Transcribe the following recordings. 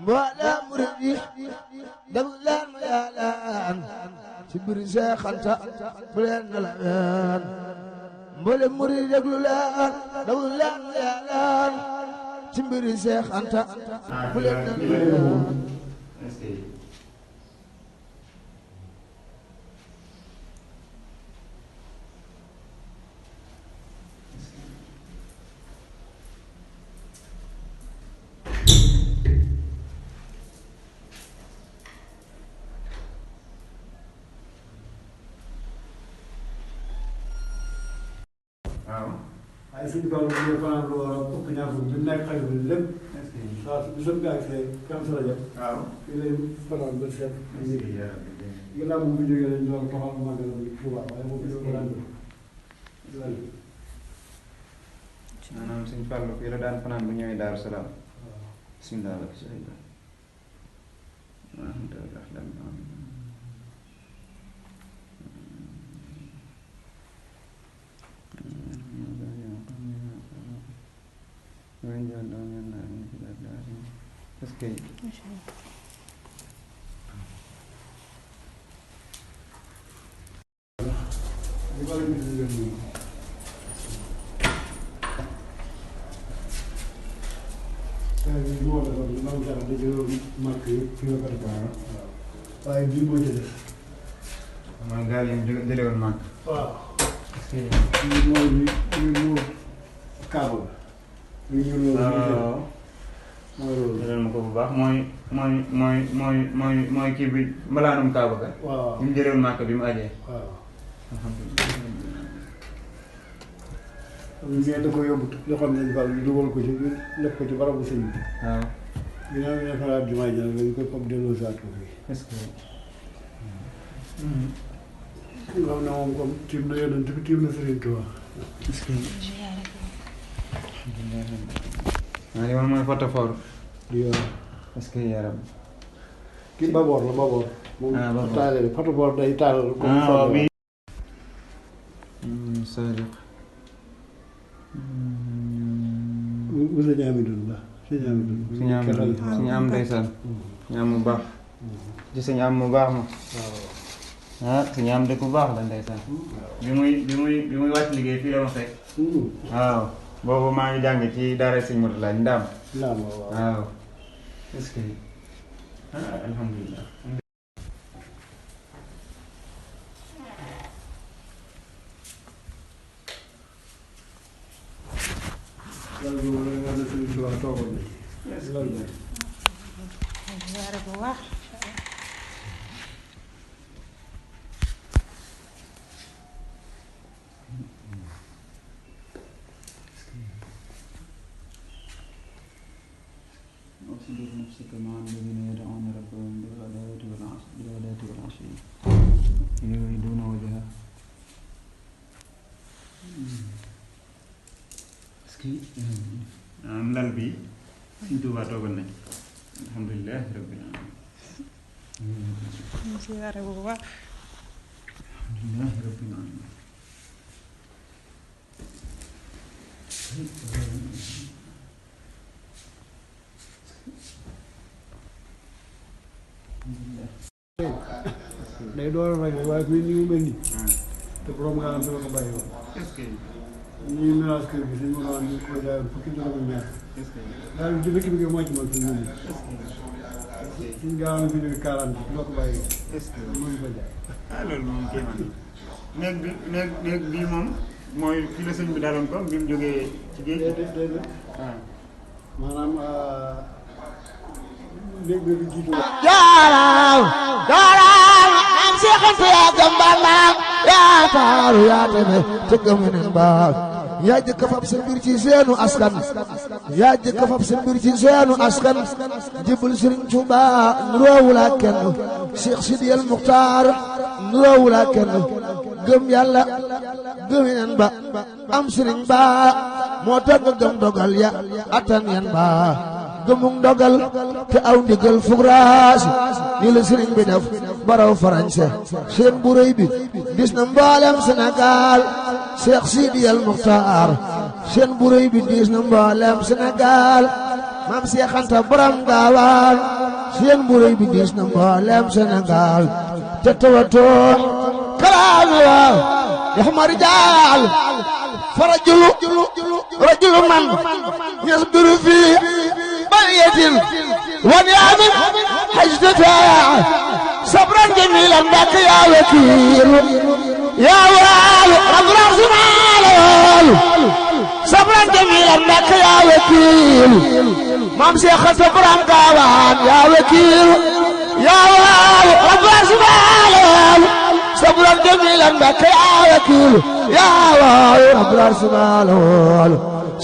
mboolem murid yi déglu leen ma yaalaan ci biir Seex Anta bu leen nelaween mboolem murid yi déglu leen ma yaalaan ci biir Seex Anta bu leen nelaween waaw. waaye suñu tool bi ñu fanaan lu war a ëpp ñaar fukk bi nekk xale bi lépp. waaw su bisam gaa see kam sa rajo. waaw fii lay fanaan ba seet. ginnaaw moom bu jógee dañu doon toxal magasin bi Touba waaye moom bi fanaan bi. maanaam suñu Fallu fii la daan fanaan bu ñëwee Daaru Salaam. waaw bismillah la est-ce que waaye bii moo ci des. mooy gaal yi mu jëlee woon màgg. waaw. est-ce que lii moo Kaaba la. lii ñu loolu mooy loolu. jëlal ma ko bu baax mooy kii bi mbalaanum Kaaba ga. waaw bi mu jëlee woon màgg bi mu ajee. waaw. alhamdulilah. mais da ko yóbbu yoo xam ne dañu dugal ko ci def ko ci barabu sëñ bi. waaw. ginnaaw bi ñu defaraat jumaa ji nag dañu koy fab delloo saat ko fii. est-ce que. nga xam ne moom comme tiim na yonent bi tiim na Sëriñ Tuubaa. est-ce que. waaw li moom mooy photophore. di est-ce que yaram. kii baboor la baboor. moom taalee photophore day taal. comme waaw bi. Sadiq. bu sa ñaami dund la sa ñaami dund. suñu am ndeysaan. suñu am mu baax. ci suñu am mu baax ma. ah suñu am dëkk bu baax la ndeysaan. bi muy wàcc liggéey fii la ma fekk. waaw boobu maa ngi jàng ci daara sëñ Mourtala Ndaam. waaw. est-ce que alhamdulilah. loolu moom la nga xam ne Sëriñ Tuubaa toogoon na ci. loolu la. ziyaare bu baax. واصبر نفسك مع الذين يدعون ربهم بالغداة والعشي يريدون وجهه. est-ce que am lal bi Sëñ Tuubaa toogal nañ alhamdulilah rabbil alamin. ziyaare bu baax. alhamdulilah rabbil alamin. day door a rey waaye fii ni mu mel nii. te borom nga am sama ko bàyyi woon. est-ce que ñuy mélange kër gi suñu mënoon ñu ko jaay fukki dërëm ak ñaar. est-ce que daal di dëkk bi moo ci mën suñu mën suñu gaaw bi ñu 40 loo ko bàyyi woon. est-ce que mënu ko jaay. ah loolu moom kéemaan na néeg bii moom mooy fii la sëñ bi daaloon ko bi mu jógee ci géej gi. déedéet waaw. maanaam néeg bi jiitu. jaaraam am Seex Anta yaa jàmbaar naam yaa taaru yaa teme te gëm nañ baal yaa jëkk fab sa mbir ci seenu askan yaa jëkk fab sa mbir ci seenu askan jibul Sëriñ Tuubaa nuroowul ak kenn Cheikh Sidiyal Muxtaar nuroowul ak kenn gëm yàlla gëm yen ba am sëriñ ba moo tax nga gëm dogal ya attan yen ba gëmug dogal te aw ndigal fug raasi ni la sëriñ bi def baraw farañse seen bu rëy bi dis na mboolem Sénégal Cheikh Sidiyal Muxtaar seen bu rëy bi dis na mboolem Sénégal maam Seex Anta borom gaawaan seen bu rëy bi diis na mboolem Sénégal te tawatoon kalaame waaw yaxma rijaal fa rajulu man yasbiru fii baliyatin wan yaamin hajtata sabran jamilan bak yaa wakiil yaa waalu rabbul arsimaal sabran jamilan bak yaa wakiil maam Seex Anta borom gaawaan yaa wakiil yaa waalu rabbul arsimaal sabran jamilan bak yaa wakiil yaa waalu rabbul arsimaal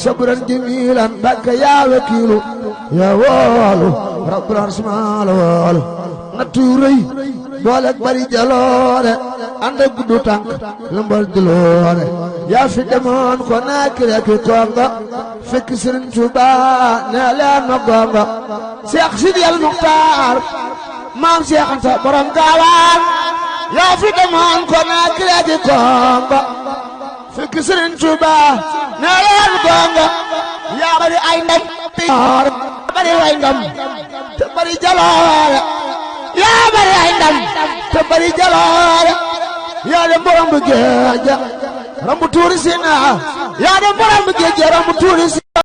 sabran jamilan bak yaa wakiil yaa waalu rabbul arsimaal nattu rëy boole ak bari jaloore ànd ak guddu tànk lambal diloore yaa fi demoon ko naakire ki kongo fekk Sëriñ Tuubaa ne leen ma gongo Seex Sidi al Muxtaar maam Seex Anta borom gaawaan yaa fi demoon ko naakire ki kongo fekk Sëriñ Tuubaa ne leen gongo yaa bari ay ndam bari ay ndam te bari jaloore yaa bari ay ndam te bari jaloore yaa dem borom bu géej rambu tuuri si naa yaa dem borom bu géej rambu tuuri si